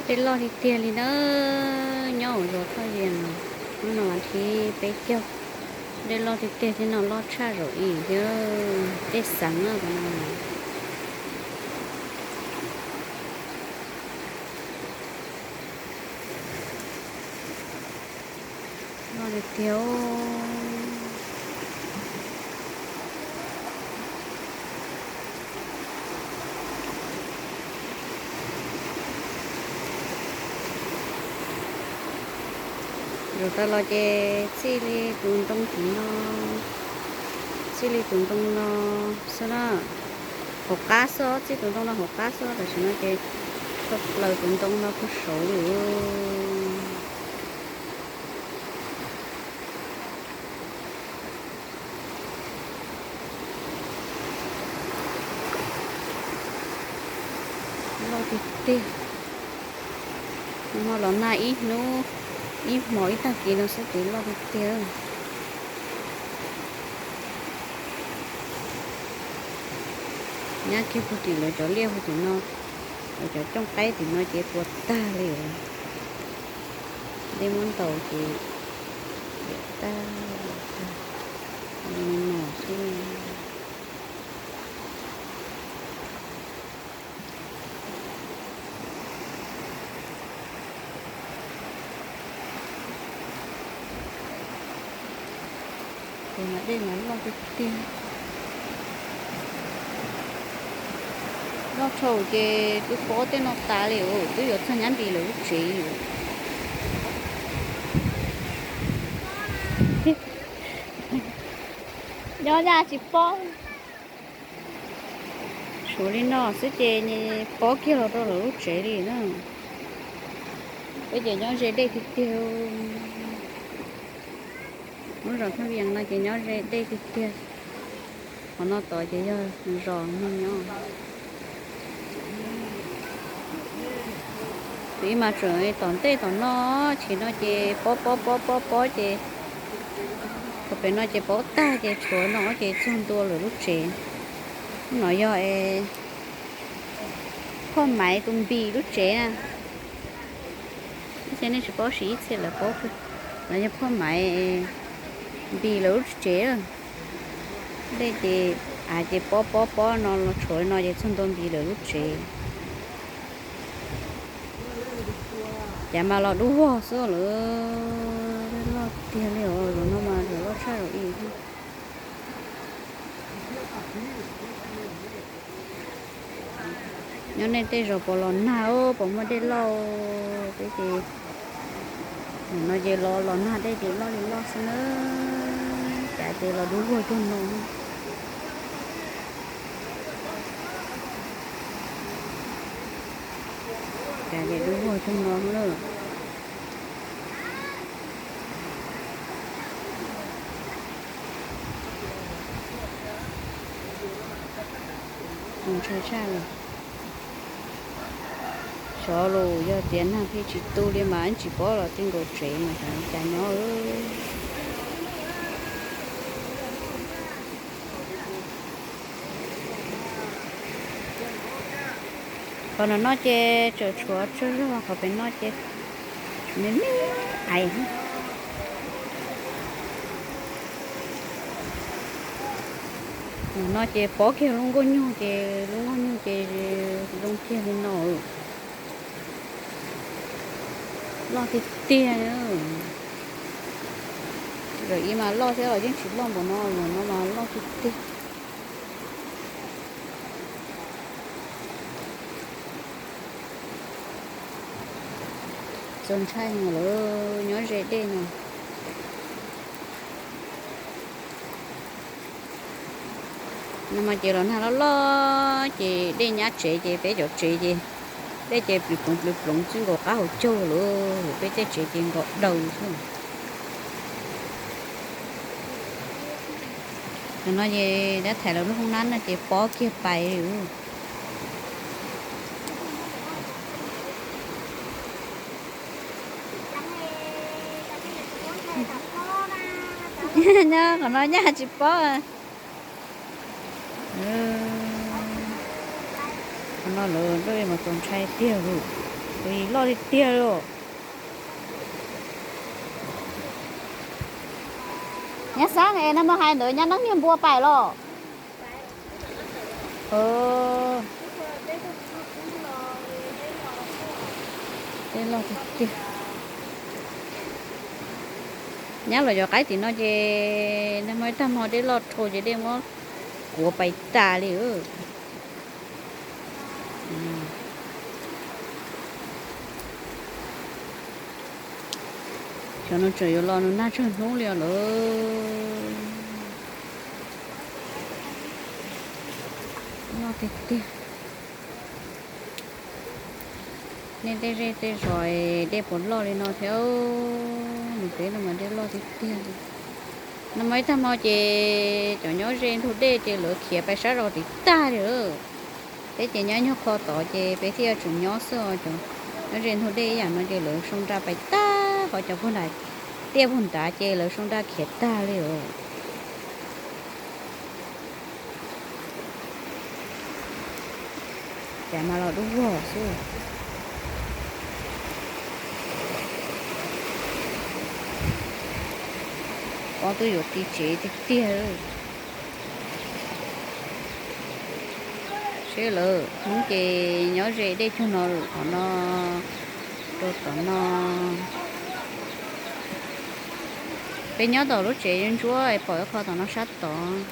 Dej loj tiag tiag li na, nyob hauv zos Thoj Yees, hnub no vas thib peb caug, dej loj tiag tiag thiab no, loj tshaj zaum ib thiab, dej xeev na no. Loj tiag tiag. Zaum tas los ces txij li tus ntoo tim no, txij li tus ntoo no xwb na, hauv qab xwb, txij tus ntoo no hauv qab xwb, tam sim no ces tau plaws tus ntoo no puag saud lawm. Loj tiag tiag. Nag hmo los nag ib hnub, ib hmos ib tag kis no xwb ces loj tiag tiag. Nyab kiag puag tim lawv cov liaj puag tim no, lawv cov cooj qaib tim no ces puas tag li. Dej muab ntaus ces liam tag, liam tag li no xwb. Ces mas dej mas loj tiag tiag. Loj dhau ces twb pob tej no tas li, twb yuav txog Nyab Npis lawv lub tsev li. Nyob nyaj tsis pob. Tshuav li no xwb ces pob kiag los rau lawv lub tsev li na. Peb ces nyob ze dej tiag tiag. Lub zos Thaj Vias no ces nyob ze dej tiag tiag. Qhov no tod ces yog zos neeg nyob. Ib mas tseem tom ntej tom no, chim no ces pob pob pob pob pob ces thaum pem no ces pob tag ces tshuav no ces txog ntua lawv lub tsev. No yog Phoj Maiv tus Npis lub tsev na. Ib txhia nej tsis paub siv, ib txhia lawv paub kawg. No yog Phoj Maiv Npis lawv lub tsev. Dej ces, av ces pob pob pob no los tshuav no ces txog ntua Npis lawv lub tsev. Cas mas los dub vog xwb lawm, loj tiag li os, zaum no mas zaum loj tshaj zaum ib thiab. Nyob nej tej zos puas los nag, puas muaj dej loj? Peb ces no ces los los nag dej ces loj li loj xwb na, cas ces los dub vog cuag no. Cas ces dub vog cuag no na. Ntshai tshaj li. Xyov los yog tias nag thiaj tsis tu li mas tsis paub los txij nkaus tsev mas xyov cas nyob. Qhov no no ces tseem tshuav tsawg zog, qhov pem no ces tshuav me me ais. No ces pob kiag lub nkauj nyuj ces lub nkauj nyuj ces zoo kiag li no. Loj tiag tiag. Zaum ib mas loj thiab los yeej tsis loj npaum no, zaum no mas loj tiag tiag. Txaus ntshai heev lawm, nyob ze dej no. No mas ces los nag loj loj ces dej nyab tsev ces peb cov tsev ces dej ces plis ploov plis ploov txij nkaus qab hauv caug lawm, peb tej tsev ces nkaus daws xwb. Tam no ces dab thaim lawv lub hoob nab no ces pob kiag pais li. Nyob qhov no nyaj tsis pob. Qhov no lawv lub mas txaus ntshai tiag lawm. Tus yim loj tiag tiag li. Nyab Xab es nag hmo hais ntawd nyab neeb niag npua pais los? Dej loj tiag tiag. Nyab los cov qaib tim no ces nag hmo ib tag hmo dej loj rhau ces dej muab kuav pais tas li. Xyov nws tseem yuav los nws nag tsawg hnub li os lawm. Loj tiag tiag. Nej tej zej tej zos dej puas loj li no thiab? Nws peb no mas dej loj tiag tiag li. Nag hmo ib tag hmo ces cov nyob ze ntug dej ces lawv khiav pais sab zos tid tag li lawm. Peb ces nyob nyuag qho tod ces peb thiaj yuav tsum nyob xwb os. Cov nyob ze ntug dej ib yam no ces lawv sau nra pais tag, ho cov puag nram tiaj puag nrad ces lawv sau nra khiav tag li os. Cas mas los dub vog xwb. Pob twb yuav ti tsev tiag tiag. Seb lawm, Hmoob ces nyob ze dej cuag no, tom no rau tom no. Peb nyob tom lub tsev ntsuab es pom ib qho tom no sab tod.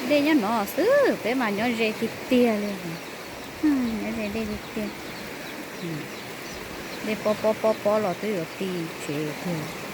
Dej nyob no xwb, peb mas nyob ze tiag tiag li. Nyob ze dej tiag tiag. Dej pob pob pob pob los twb yuav ti tsev tiag.